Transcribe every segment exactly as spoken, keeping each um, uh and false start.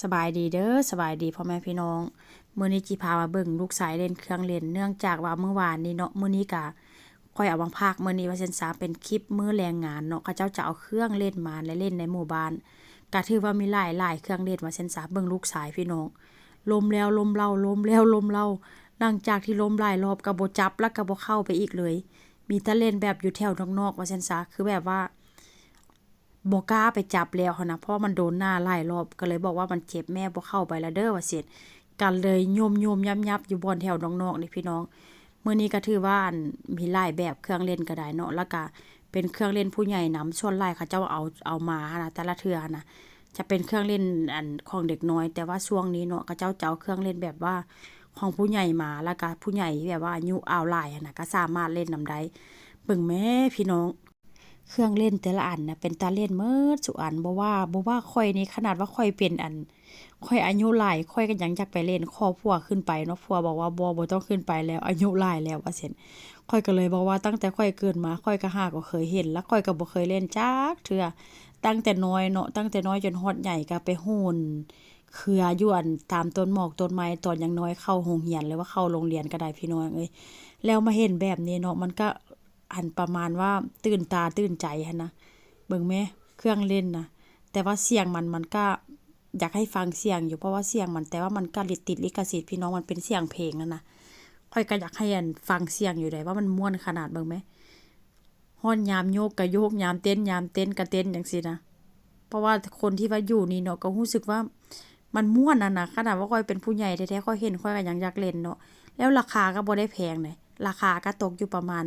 สบายดีเด้อ สบายดีพ่อแม่พี่น้อง มื้อนี้จิพามาเบิ่งลูกชายเล่นเครื่องเล่น เนื่องจากว่ามื้อวานนี้เนาะ มื้อนี้กะ ข้อยเอามาพากมื้อนี้ว่าซั่นซะ เป็นคลิปมื้อแรงงานเนาะ เขาเจ้าจะเอาเครื่องเล่นมาและเล่นในหมู่บ้าน กะถือว่ามีหลายๆเครื่องเล่นว่าซั่นซะ เบิ่งลูกชายพี่น้อง ล้มแล้วล้มเล่า ล้มแล้วล้มเล่า หลังจากที่ล้มหลายรอบกะบ่จับแล้วกะบ่เข้าไปอีกเลย มีแต่เล่นแบบอยู่แถวนอกๆว่าซั่นซะ คือแบบว่า บ่กล้าไปจับแล้วหั้นนะ เพราะว่ามันโดนหน้าหลายรอบ ก็เลยบอกว่ามันเจ็บ แม่บ่เข้าไปแล้วเด้อว่าซั่น ก็เลยโยมๆยับๆอยู่บ่อนแถวนอกๆนี่พี่น้อง มื้อนี้ก็ถือว่าอันมีหลายแบบเครื่องเล่นก็ได้เนาะ แล้วก็เป็นเครื่องเล่นผู้ใหญ่นำ ส่วนหลายเขาเจ้าเอา เอามาหั้นนะ แต่ละเทื่อหั้นนะ จะเป็นเครื่องเล่นอันของเด็กน้อย แต่ว่าช่วงนี้เนาะ เขาเจ้าจะเอาเครื่องเล่นแบบว่าของผู้ใหญ่มา แล้วก็ผู้ใหญ่แบบว่าอายุอาวหลายหั้นนะ ก็สามารถเล่นนำได้ เบิ่งแหมพี่น้อง เครื่องเล่นแต่ละอันนะเป็นตาเล่นหมดซุอัน บ่ว่า บ่ว่าข้อยนี่ ขนาดว่าข้อยเป็นอัน ข้อยอายุหลาย ข้อยก็ยังอยากไปเล่น ขอผัวขึ้นไปเนาะ ผัวบอกว่า บ่ บ่ต้องขึ้นไปแล้ว อายุหลายแล้วว่าซั่น ข้อยก็เลยบอกว่าตั้งแต่ข้อยเกิดมา ข้อยก็หาก็เคยเห็น แล้วข้อยก็บ่เคยเล่นจักเทื่อ ตั้งแต่น้อยเนาะ ตั้งแต่น้อยจนฮอดใหญ่ก็ไปโหนเครืออยู่อันตามต้นหมอกต้นไม้ ตอนยังน้อยเข้าโรงเรียน หรือว่าเข้าโรงเรียนก็ได้พี่น้องเอ้ย แล้วมาเห็นแบบนี้เนาะ มันก็ อันประมาณว่าตื่นตาตื่นใจหั้นนะ เบิ่งแหม เครื่องเล่นนะ แต่ว่าเสียงมัน มันก็อยากให้ฟังเสียงอยู่ เพราะว่าเสียงมัน แต่ว่ามันก็ติดลิขสิทธิ์พี่น้อง มันเป็นเสียงเพลงหั้นนะ ข้อยก็อยากให้อันฟังเสียงอยู่ได้ว่ามันม่วนขนาด เบิ่งแหม ฮอดยามโยกก็โยก ยามเต้น ยามเต้นก็เต้นจั่งซี้นะ เพราะว่าคนที่ว่าอยู่นี่เนาะ ก็รู้สึกว่ามันม่วนหั้นนะ ขนาดว่าข้อยเป็นผู้ใหญ่แท้ๆ ข้อยเห็นข้อยก็ยังอยากเล่นเนาะ แล้วราคาก็บ่ได้แพงเด้ ราคาก็ตกอยู่ประมาณ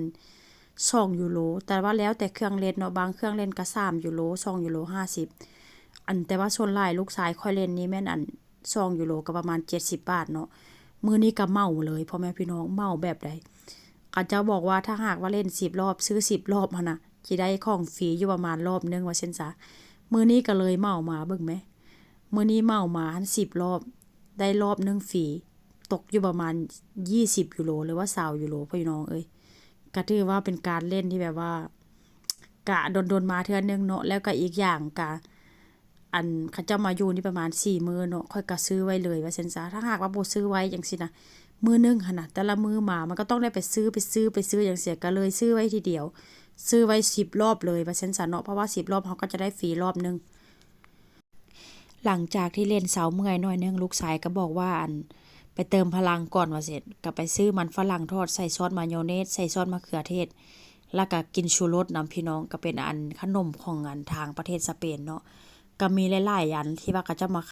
สองยูโร แต่ว่าแล้วแต่เครื่องเล่นเนาะ บางเครื่องเล่นก็สามยูโร สองยูโรห้าสิบ อัน แต่ว่าส่วนหลายลูกชายข้อยเล่นนี่แม่นอันสองยูโรก็ประมาณเจ็ดสิบบาทเนาะ มื้อนี้ก็เหมาเลยพ่อแม่พี่น้อง เหมาแบบใด เขาเจ้าบอกว่าถ้าหากว่าเล่นสิบรอบ ซื้อสิบรอบหั้นนะ สิได้ของฟรีอยู่ประมาณรอบหนึ่งว่าซั่นซะ มื้อนี้ก็เลยเหมามา เบิ่งแหม มื้อนี้เหมามาหั้นสิบรอบ ได้รอบหนึ่งฟรี ตกอยู่ประมาณยี่สิบยูโร หรือว่าซาวยูโร พี่น้องเอ้ย ก็ถือว่าเป็นการเล่นที่แบบว่า กะดนๆมาเทื่อหนึ่งเนาะ แล้วก็อีกอย่างกะ อันเขาเจ้ามาอยู่นี่ประมาณสี่มื้อเนาะ ข้อยก็ซื้อไว้เลยว่าซั่นซะ ถ้าหากว่าบ่ซื้อไว้จั่งซี้นะ มื้อหนึ่งหั้นนะ แต่ละมื้อมา มันก็ต้องได้ไปซื้อ ไปซื้อ ไปซื้อจั่งซี้ ก็เลยซื้อไว้ทีเดียว ซื้อไว้สิบรอบเลยว่าซั่นซะเนาะ เพราะว่าสิบรอบเฮาก็จะได้ฟรีรอบหนึ่ง หลังจากที่เล่นเซาเมื่อยหน่อยหนึ่ง ลูกชายก็บอกว่า อัน ไปเติมพลังก่อนว่าซั่น ก็ไปซื้อมันฝรั่งทอด ใส่ซอสมายองเนส ใส่ซอสมะเขือเทศ แล้วก็กินชูรสนำพี่น้อง ก็เป็นอันขนมของอันทางประเทศสเปนเนาะ ก็มีหลายๆอันที่ว่าเขาเจ้ามา